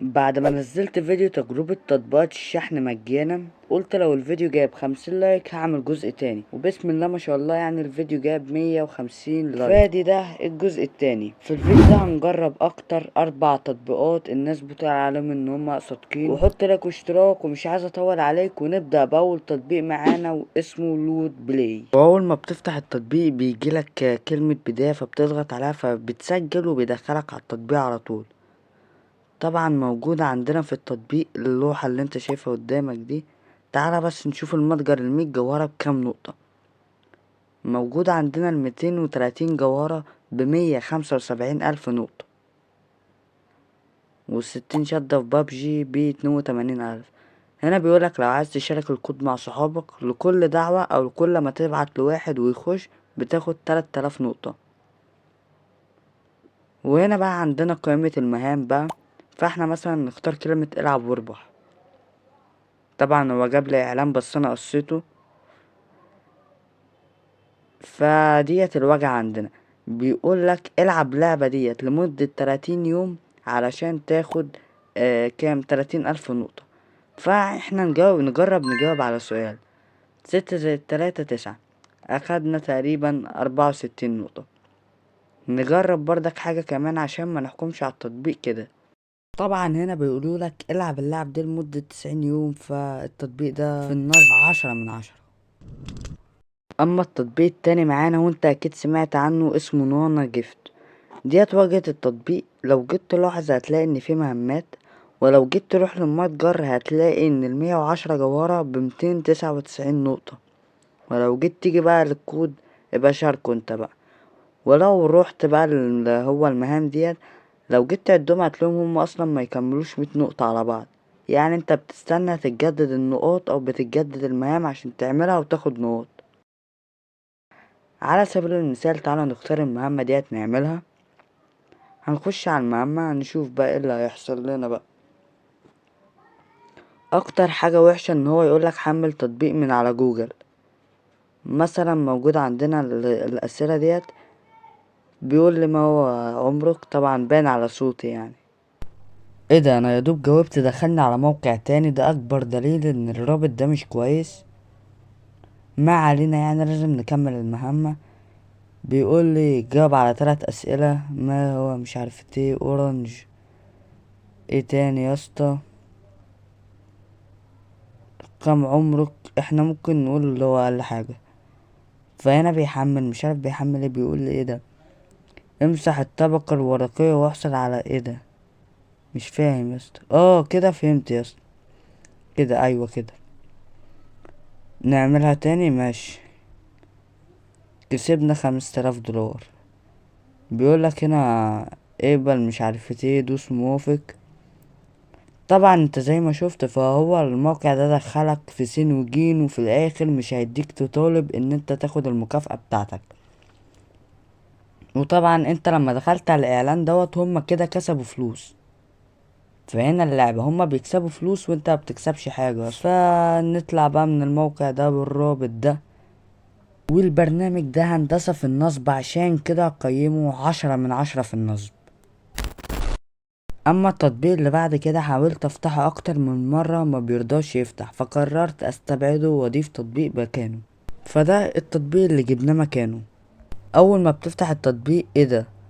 بعد ما نزلت فيديو تجربة تطبيقات الشحن مجانا، قلت لو الفيديو جاب 50 like هعمل جزء تاني، وبسم الله ما شاء الله الفيديو جاب 150 like. فادي ده الجزء التاني. في الفيديو ده هنجرب اكتر 4 تطبيقات الناس بتقول عليهم ان هم صادقين، وحط like واشتراك، ومش عايز اطول عليك، ونبدأ باول تطبيق معانا واسمه لود بلاي. واول ما بتفتح التطبيق بيجيلك كلمة بداية، فبتضغط عليها فبتسجل وبيدخلك على التطبيق على طول. طبعا موجودة عندنا في التطبيق اللوحة اللي انت شايفها قدامك دي. تعالى بس نشوف المتجر المية جوهرة بكام نقطة. موجود عندنا الميتين وتلاتين جوهرة بمية خمسة وسبعين ألف نقطة، والستين شدة في بابجي باتنين وتمانين ألف. هنا بيقولك لو عايز تشارك الكود مع صحابك، لكل دعوة أو لكل ما تبعت لواحد ويخش بتاخد 3000 نقطة. وهنا بقى عندنا قائمة المهام بقى، فاحنا مثلا نختار كلمة العب واربح. طبعا هو جاب لي اعلان بس انا قصيته. فديت الواجهة عندنا، بيقول لك العب لعبة ديت لمدة 30 يوم علشان تاخد كام 30,000 نقطة. فاحنا نجرب نجاوب على سؤال 6 زائد 3 9، اخدنا تقريبا 64 نقطة. نجرب بردك حاجة كمان عشان ما نحكمش على التطبيق كده. طبعا هنا بيقولوا لك العب اللعب دي لمدة 90 يوم، فالتطبيق ده في النص 10 من 10. اما التطبيق التاني معانا وانت اكيد سمعت عنه اسمه نانا جيفت. ديت واجهة التطبيق، لو جيت تلاحظ هتلاقي ان في مهمات، ولو جيت تروح للمتجر هتلاقي ان المية وعشرة جوهرة بمتين تسعة وتسعين نقطة. ولو جيت تيجي بقى للكود يبقى شاركه انت بقى. ولو روحت بقى اللي هو المهام ديت لو جيت تعدهم هتلاقيهم هم اصلا ما يكملوش 100 نقطة على بعض. انت بتستنى تتجدد النقاط او بتتجدد المهام عشان تعملها وتاخد نقاط. على سبيل المثال تعالى نختار المهمة ديت نعملها. هنخش على المهمة نشوف بقى ايه اللي هيحصل لنا بقى. اكتر حاجة وحشة ان هو يقولك حمل تطبيق من على جوجل. مثلا موجود عندنا الاسئلة ديت، بيقول لي ما هو عمرك، طبعا باين على صوتي. ايه ده، انا يا دوب جاوبت دخلني على موقع تاني. ده اكبر دليل ان الرابط ده مش كويس. ما علينا، لازم نكمل المهمة. بيقول لي جاوب على 3 اسئلة، ما هو مش عارف ايه اورنج، ايه تاني يا اسطى، كم عمرك، احنا ممكن نقول اللي هو اقل حاجة. فهنا بيحمل، مش عارف بيحمل ايه، بيقول لي ايه ده، امسح الطبقة الورقية واحصل على ايه ده، مش فاهم يا اسطى. كده فهمت يا اسطى كده، ايوه كده. نعملها تاني، ماشي. كسبنا 5000 دولار. بيقولك هنا اقبل مش عارف ايه، دوس موافق. طبعا انت زي ما شفت فهو الموقع ده دخلك في سين وجين، وفي الاخر مش هيديك تطالب ان انت تاخد المكافأة بتاعتك. وطبعا انت لما دخلت على الاعلان دوت هما كده كسبوا فلوس. فهنا اللعبة هما بيكسبوا فلوس وانت ما بتكسبش حاجة. فنطلع بقى من الموقع ده بالرابط ده. والبرنامج ده هندسة في النصب، عشان كده قيمه 10 من 10 في النصب. اما التطبيق اللي بعد كده حاولت افتحه اكتر من مرة ما بيرضاش يفتح، فقررت استبعده واضيف تطبيق مكانه. فده التطبيق اللي جبناه مكانه. اول ما بتفتح التطبيق ايه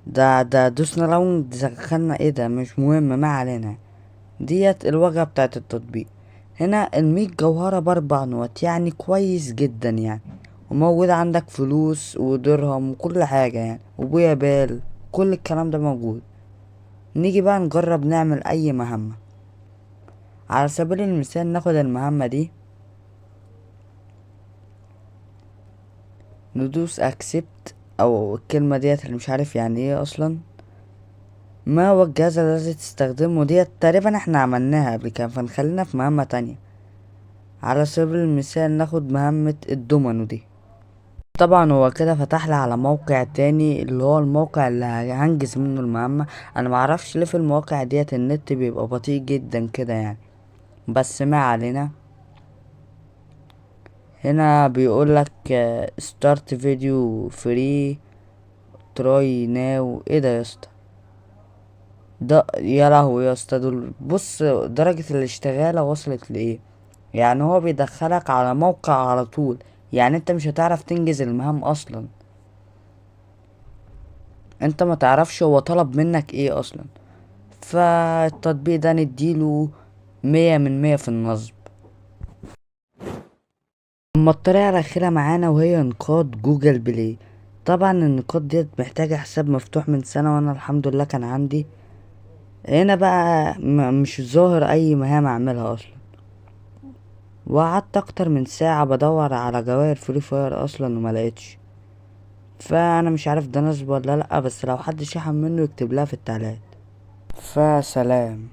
ده، ده دوسنا راوند دخلنا ايه ده، مش مهم ما علينا. ديت الواجهة بتاعت التطبيق. هنا المية جوهرة باربع نقط، يعني كويس جدا. وموجود عندك فلوس ودرهم وكل حاجة وبويا بال، كل الكلام ده موجود. نيجي بقى نجرب نعمل اي مهمة. على سبيل المثال ناخد المهمة دي، ندوس اكسبت او الكلمة ديت اللي مش عارف يعني ايه اصلا. ما هو الجهاز الذي تستخدمه؟ ديت تقريبا احنا عملناها قبل كده، فنخلينا في مهمة تانية. على سبيل المثال ناخد مهمة الدومينو دي. طبعا هو كده فتح لي على موقع تاني اللي هو الموقع اللي هنجز منه المهمة. انا معرفش ليه في المواقع ديت النت بيبقى بطيء جدا كده، بس ما علينا. هنا بيقول لك start video free try now. ايه ده يا اسطى؟ ده يا لهوي يا اسطى، دول بص درجة الاشتغالة وصلت لايه. هو بيدخلك على موقع على طول، انت مش هتعرف تنجز المهام اصلا، انت ما تعرفش هو طلب منك ايه اصلا. فالتطبيق ده نديله 100 من 100 في النصب. اما الطريقة الاخيرة معانا وهي نقاط جوجل بلاي. طبعا النقاط ديت محتاجة حساب مفتوح من سنة، وانا الحمد لله كان عندي. هنا بقى مش ظاهر اي مهام اعملها اصلا، وقعدت اكتر من ساعة بدور على جواهر فري فاير اصلا وما لقيتش. فانا مش عارف ده نصب ولا لا، بس لو حد شحن منه يكتب لها في التعليقات. فسلام.